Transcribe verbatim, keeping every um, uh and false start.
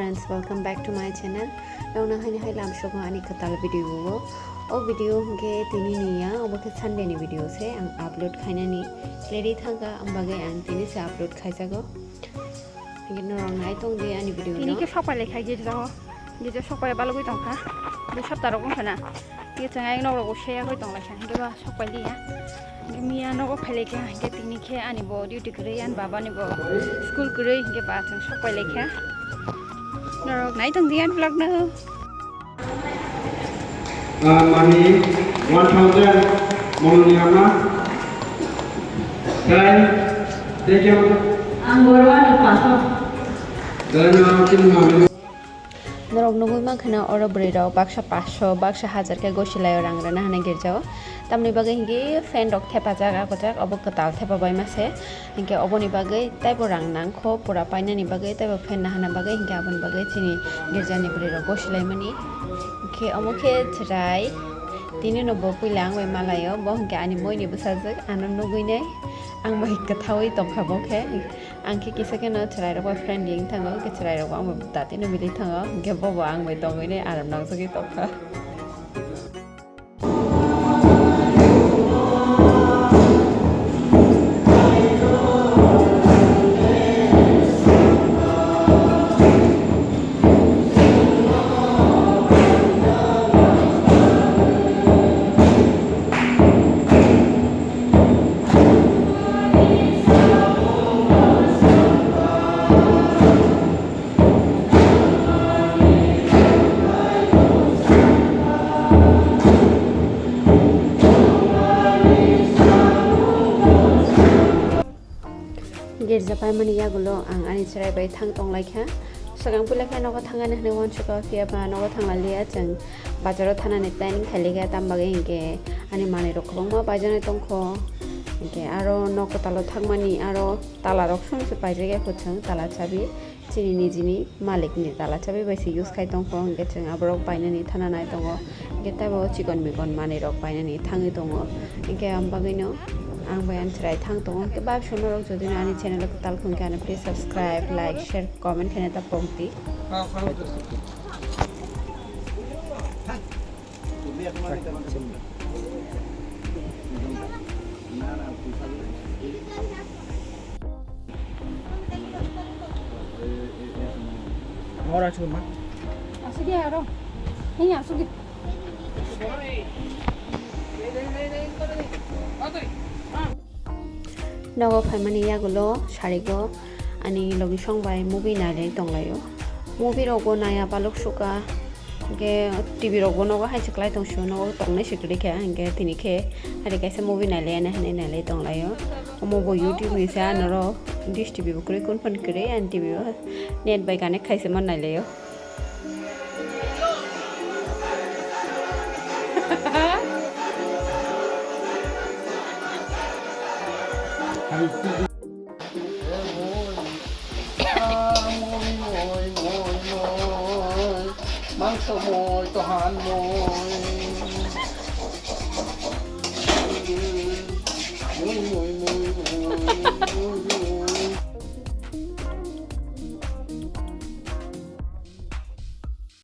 Friends, welcome back to my channel. Nokna haini hai lamsogo ani kwtal video o. O video hwnkhe tini ni ya, obo khe Sunday ni video se ang upload khainani. Ready thangkha, ang bagwi ang tini se upload khaijago. Hwnkhe norok nai tong di ani video no. Tini khe sokpai lai kha girja o. Girja sokpai balugwi tongkha. Bui sapta rok wngkha na. Tei chwng ayang nok rogo seyagwi tong lai kha, hwnkhe ba sok pai li ya. Hwnkhe miya nogo phai lai kha, hwnkhe tini khe ani bo duty kwrwi, ani baba ni bo school kwrwi, hwnkhe ba chwng sok pai lai kha. Norok nai tong di ani vlog no. Ah, mani one thousand moni ama. Kai, thank you. Ang borwa no paso. Dana, chini mami. Norok nugwi mankha na oro bwrwi rok baksa paanch sho, baksa hajar khe gosilai o rang rwna hwnwi girjao. Tamni bagwi hinkhe fan rok thepajak, a gojak, obo kwtal thepabaima se. Hinkhe oboni bagwi teibo rang nangkho, pura painani bagwi teibo fan nahana bagwi, hinkhe aboni bagwi chini girjani bwrwi rok gosilaimani. Hinkhe omo khe chwrai, tini no bo puila ang bai malaio, bo hinkhe ani moi ni bwsajwk, ano nugwi nai ang bai kwthaui tongkha bo khe. Ang khe kisa kheno chwrairok bai friendly wng thango, hwnkhe chwrairok bo ang bai dati no milwi thango, hwnkhe bobo ang bai tongwi nai aram nangjagwi tongkha. Girja paimani yagulo ang ani chwrai bai thang tong lai kha. Swkang puila khe nogo thangani hwnwi uansukha, phiya ba nogo thangna liya, chwng bazaro thanani planning khai lai kha, tam bagwi hinkhe ani manwi rok kwbangma baijaknai tongkho. Hinkhe aro nok kwtalo thangmani aro tala rok song se paijak ya kho chwng, tala chabi. Chini nijini malikni tala chabi bai se use khai tongkho, hinkhe chwng aborok bainani thana nai tongo, hinkhe teibo chikon mikon manwi rok bainani thangwi tongo, hinkhe am bagwino ang bai ang chwrai thang tongo. Hinkhe bak sumorok jodi no ani channel o kwtal khun khe ano please subscribe, like, share, comment khaina ta pok di. Ora chuma. Asigi aro. Hei asigi. Nogo phaimani yagulo sarigo ani logisong bai movie nailai tonglaio. Movie rokbo naiya baluk suka, hinkhe T V rokbo nogo hai se kwlai tong sio, nogo tongnai se kwrwi khe, hinkhe tini khe hari kaisa movie nailai ani hinwi nailai tonglaio. Omo bo YouTube ni se, anoro Dish T V bo kwrwi, kun phone kwrwi ani T V o net bai connect khai se ma nailaio. Mangso moi, tohan moi. Moi, moi, moi, moi.